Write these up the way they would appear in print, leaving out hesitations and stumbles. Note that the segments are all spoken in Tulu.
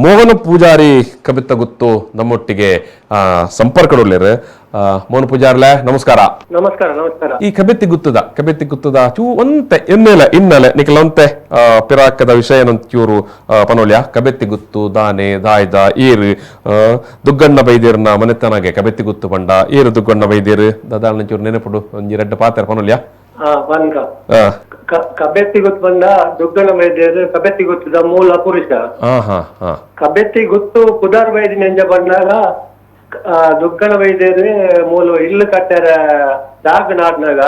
ಮೋಹನ ಪೂಜಾರಿ ಕಬಿತ ಗುತ್ತು ನಮ್ಮೊಟ್ಟಿಗೆ ಸಂಪರ್ಕಡುಳ್ಳೇರು. ಮೋಹನ ಪೂಜಾರ್ಲೆ, ನಮಸ್ಕಾರ. ನಮಸ್ಕಾರ, ನಮಸ್ಕಾರ. ಈ ಕಬೆತ್ತಿ ಗುತ್ತದ, ಕಬೆತ್ತಿ ಗುತ್ತದ ಚೂ ಒಂತೆ ಎನ್ನೆಲೆ ಇನ್ನಲೆ ನಿಖಲ ಒಂತೆ ಪಿರಾಕದ ವಿಷಯ ಚೂರು ಪನೋಲ್ಯ. ಕಬೆತ್ತಿ ಗುತ್ತು ದಾನೆ ದಾಯ್ದ ಏರು, ದುಗ್ಗಣ್ಣ ಬೈದೇರ್ನ ಮನೆತನಗೆ ಕಬೆತ್ತಿ ಗುತ್ತು ಪಂಡ ಏರು ದುಗ್ಗಣ್ಣ ಬೈದೇರು ದಾದಾಳನ ಚೂರು ನೆನಪುಡು ಒಂಜಿ ರಡ್ಡ ಪಾತ್ರ ಪನೋಲ್ಯ. ಹಾ, ಬನ್ಕ. ಕಬೆತ್ತಿ ಗುತ್ತು ಬಂದ ದುಗ್ಗಣ ವೈದ್ಯರು ಕಬೆತ್ತಿ ಗುತ್ತದ ಮೂಲ ಪುರುಷ. ಹಾ ಹಾ ಹಾ ಕಬೆತ್ತಿ ಗುತ್ತು ಪುದಾರ್ ವೈದ್ಯ ನೆಂಜ ಬಂದಾಗ ದುಗ್ಗಣ ವೈದ್ಯರು ಮೂಲ ಇಲ್ಲು ಕಟ್ಟರ ಜಾಗ ನಾಡ್ನಾಗ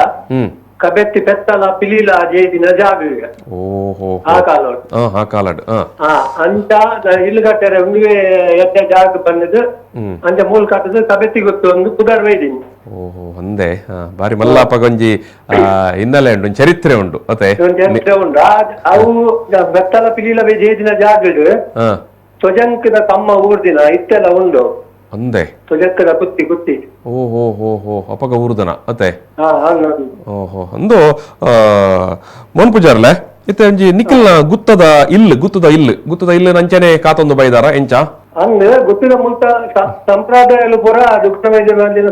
ಕಬೆತ್ತಿ ಪೆತ್ತಲ ಪಿಲೀಲ ಜೇದಿನ ಜಾಗ ಈಗ. ಓಹೋ. ಆ ಕಾಲ. ಹಾ ಹಾ ಕಾಲಡ್ ಹಾ. ಹಾ, ಅಂತ ಇಲ್ಲು ಕಟ್ಟರೆ ಒಂದುವೆ ಎದ್ದ ಜಾಗ ಬಂದದ್ದು. ಅಂಚ ಮೂಲ ಕಟ್ಟದ ಕಬೆತ್ತಿ ಗುತ್ತು ಒಂದು ಪುದಾರ್ ವೈದ್ಯನಿ. ಓಹೋ, ಒಂದೇ ಬಾರಿ ಮಲ್ಲಾಪ ಗೊಂಜಿ ಹಿನ್ನೆಲೆ ಉಂಟು, ಒಂಜಿ ಚರಿತ್ರೆ ಉಂಟು ಅತೆ. ಒಂದು ಚರಿತ್ರೆ ಉಂಟು. ಅವು ಬೆತ್ತಲ ಪಿಲೀಲ ಜೇದಿನ ಜಾಗಡ್ ತ್ವಜಂಕದ ತಮ್ಮ ಊರ್ದಿನ ಇತ್ತೆಲ್ಲ ಉಂಡು. ಅಂದೆ. ತ್ವಜಂಕದ ಕುತ್ತಿ ಕುತ್ತಿ. ಓಹೋ ಹೋ ಹೋ, ಅಪಗ ಊರ್ದನ ಅತೆ. ಹಾ ಹಾ. ಓಹೋ, ಅಂದು ಮೋನ್ ಪೂಜಾರ್ಲೆ, ಇತ್ತೆ ಒಂಜಿ ನಿಖಿಲ್ನ ಗುತ್ತದ ಇಲ್ಲು, ಗುತ್ತದ ಇಲ್ಲು, ಗುತ್ತದ ಇಲ್ಲು ನಂಚನೆ ಕಾತೊಂದು ಬೈದಾರ ಎಂಚ? ಅಂದ್ ಗುತ್ತಿದ ಮುಂತ ಸಂಪ್ರದಾಯಲು ಪೂರ ದುಗ್ಧಮೇಜ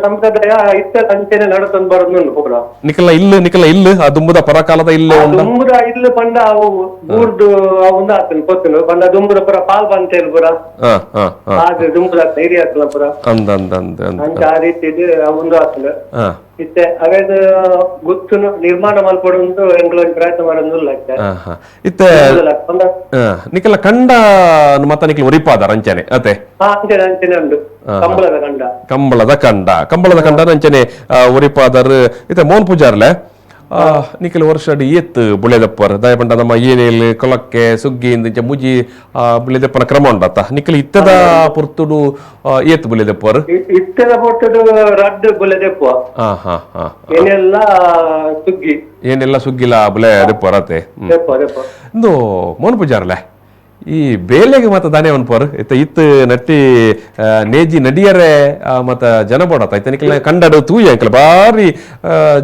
ಸಂಪ್ರದಾಯ ಇತ್ತೆಲ್ಲ ಅಂಚೆನೆ ನಡತೊಂದು ಬರೋದು ಪೂರ. ನಿಖಲ್ನ ಇಲ್ಲು, ನಿಖಲ್ನ ಇಲ್ಲು ಆ ದುಂಬುದ ಪರಕಾಲದ ಇಲ್ಲು ಉಂಡ. ದುಂಬುದ ಇಲ್ಲು ಪಂಡ ಅವು ಊರ್ದು ಅವು ಒಂದು ಆತನ ಪೊತ್ತುನು ಪಂಡ ದುಂಬುದ ಪೂರ ಪಾಲ್ ಬಂತೇಲ್ ಪೂರ. ಹಾ ಹಾ ಹಾ ಆಗ ದುಂಬುದ ಹಿರಿಯ ಆತನ ಪೂರ. ಅಂದ ಅಂದ ಅಂದ ಅಂದ. ಅಂಚ ಆ ರೀತಿ ಇದು ಅವು ಒಂದು ಆತನ. ಇತ್ತೆ ಅವೇನು ಗುತ್ತುನು ನಿರ್ಮಾಣ ಮಲ್ಪಡೊಂದು ಎಂಕ್ಲ ಒಂಜಿ ಪ್ರಯತ್ನ ಮಾಡೋದಿಲ್ಲ ಇತ್ತೆ. ಹಾ ಹಾ ಇತ್ತೆ ಪಂಡ ನಿಖಲ್ನ ಕಂಡ ಮತ್ತ ನಿಖಲ್ ಒರಿಪಾದಾರ ಅಂಚನೆ ಅತೆ. ಹಾ, ಅಂಚನೆ ಅಂಚನೆ ಉಂಡು ಕಂಬಳದ ಕಂಡ. ಕಂಬಳದ ಕಂಡ, ಕಂಬಳದ ಕಂಡ ಅಂಚನೆ ಒರಿಪಾದರ್. ಇತ್ತೆ ಮೋಹನ್ ಪೂಜಾರ್ಲೆ, ನಿಖಲ್ ವರ್ಷಡ್ ಏತ್ ಬುಳೆದಪ್ಪರ್? ದಯಪಂಡ ನಮ್ಮ ಏನೇಲ್ ಕೊಲಕ್ಕೆ ಸುಗ್ಗಿ ಇಂಚ ಮುಜಿ ಬುಳೆದಪ್ಪನ ಕ್ರಮ ಉಂಡತ್ತ. ನಿಖಲ್ ಇತ್ತದ ಪುರ್ತುಡು ಏತ್ ಬುಳೆದಪ್ಪರ್? ಇತ್ತೆದ ಪೊಟ್ಟುಡು ರಡ್ಡ್ ಬುಲೆ ದೆಪ್ಪುವ. ಹಾ ಹಾ ಹಾ ಏನೆಲ್ಲ ಸುಗ್ಗಿ. ಏನೆಲ್ಲ ಸುಗ್ಗಿಲ ಬುಲೆ ದೆಪ್ಪರ್ ಅತೆ. ದೆಪ್ಪ ದೆಪ್ಪ. ಇಂದು ಮೋಹನ್ ಪೂಜಾರ್ಲೆ, ಈ ಬೇಲೆಗೆ ಮತ್ತ ದಾನೆ ಪರ್ ಇತ್ತ ಇತ್ತು ನಟ್ಟಿ ನೇಜಿ ನಡಿಯರೆ ಮತ್ತ ಜನ ಬೋಡತ್ತ. ಇತ್ತ ನಿಕ್ಲ ಕಂಡಡು ತೂಯ ಅಂಕಲ್ ಬಾರಿ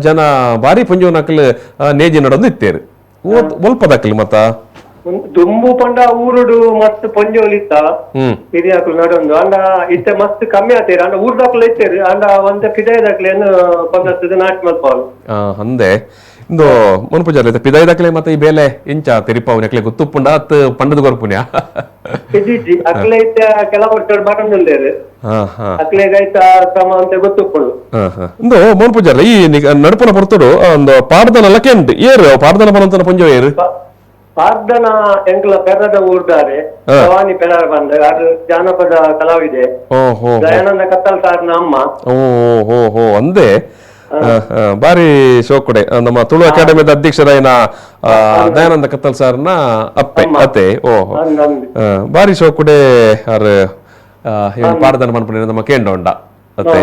ಜನ ಬಾರಿ ಪುಂಜವನಕಲ್ ನೇಜಿ ನಡೊಂದು ಇತ್ತೇರು ಒಲ್ಪದಕ್ಕಲ್ ಮತ್ತ. ದುಂಬು ಪಂಡ ಊರುಡು ಮಸ್ತ್ ಪೊಂಜೋಲಿತ್ತ ಹಿರಿಯಾಕುಲು ನಡೊಂದು. ಅಂಡ ಇತ್ತೆ ಮಸ್ತ್ ಕಮ್ಮಿ ಆತೇರು. ಅಂಡ ಊರ್ದಾಕ್ಲು ಇತ್ತೇರು, ಅಂಡ ಒಂತೆ ಪಿದಾಯ್ದಾಕ್ಲೇನು ಪಂದತ್ತದ ನಾಟಿ ಮಲ್ಪಾವು. ಅಂದೆ. ಇಂದು ಮೋಹನ್ ಪೂಜಾರ್ಲೆ, ಇತ್ತ ಪಿದಾಯ್ದಾಕ್ಲೆ ಮತ್ತೆ ಈ ಬೇಲೆ ಇಂಚ ತೆರಿಪಾವು ನೆಕ್ಲೆ ಗೊತ್ತುಪ್ಪುಂಡ ಅತ್ ಪಂಡದ ಕೊರ್ಪುನ್ಯಾ? ಇಜ್ಜಿ, ಅಕ್ಲೆ ಇತ್ತೆ ಕೆಲವು ವರ್ಷ ಬರೊಂದುಲ್ಲೇರು. ಹಾ ಹಾ ಅಕ್ಲೆಗ್ ಐತ ಕ್ರಮ ಅಂತ ಗೊತ್ತುಪ್ಪುಂಡು. ಹಾ ಹಾ ಇಂದು ಮೋಹನ್ ಪೂಜಾರ್ಲೆ, ಈ ನಡುಪುನ ಪೊರ್ತುಡು ಒಂದು ಪಾಡ್ದನ ಲಕೆಂಡ್ ಏರು ಪಾಡ್ದನ ಪನಂತನ ಪುಂಜ ಏರು? ಪಾರ್ದನ ಎಂಕ್ಲ ಪೆರ್ರದ ಊರ್ದಾರೆ ಭವಾನಿ ಪೆರಾರ್ ಬಂದ ಅದು ಜಾನಪದ ಕಲಾವಿದೆ. ಓಹೋ. ದಯಾನಂದ ಕತ್ತಲ್ ಸಾರ್ನ ಅಮ್ಮ. ಓ ಹೋ ಹೋ, ಅಂದೆ. ಬಾರಿ ಶೋಕುಡೆ. ನಮ್ಮ ತುಳು ಅಕಾಡೆಮಿದ ಅಧ್ಯಕ್ಷರಾಯಿನ ದಯಾನಂದ ಕತ್ತಲ್ ಸಾರ್ನ ಅಪ್ಪೆ ಅತ್ತೆ. ಓಹೋ. ಅಂದ್ ಅಂದ್. ಬಾರಿ ಶೋಕುಡೆ. ಅರ್ ಪಾಡ್ದನ ಮನ್ಪುನ ನಮ್ಮ ಕೇಂಡ ಉಂಡ ಅತ್ತೆ.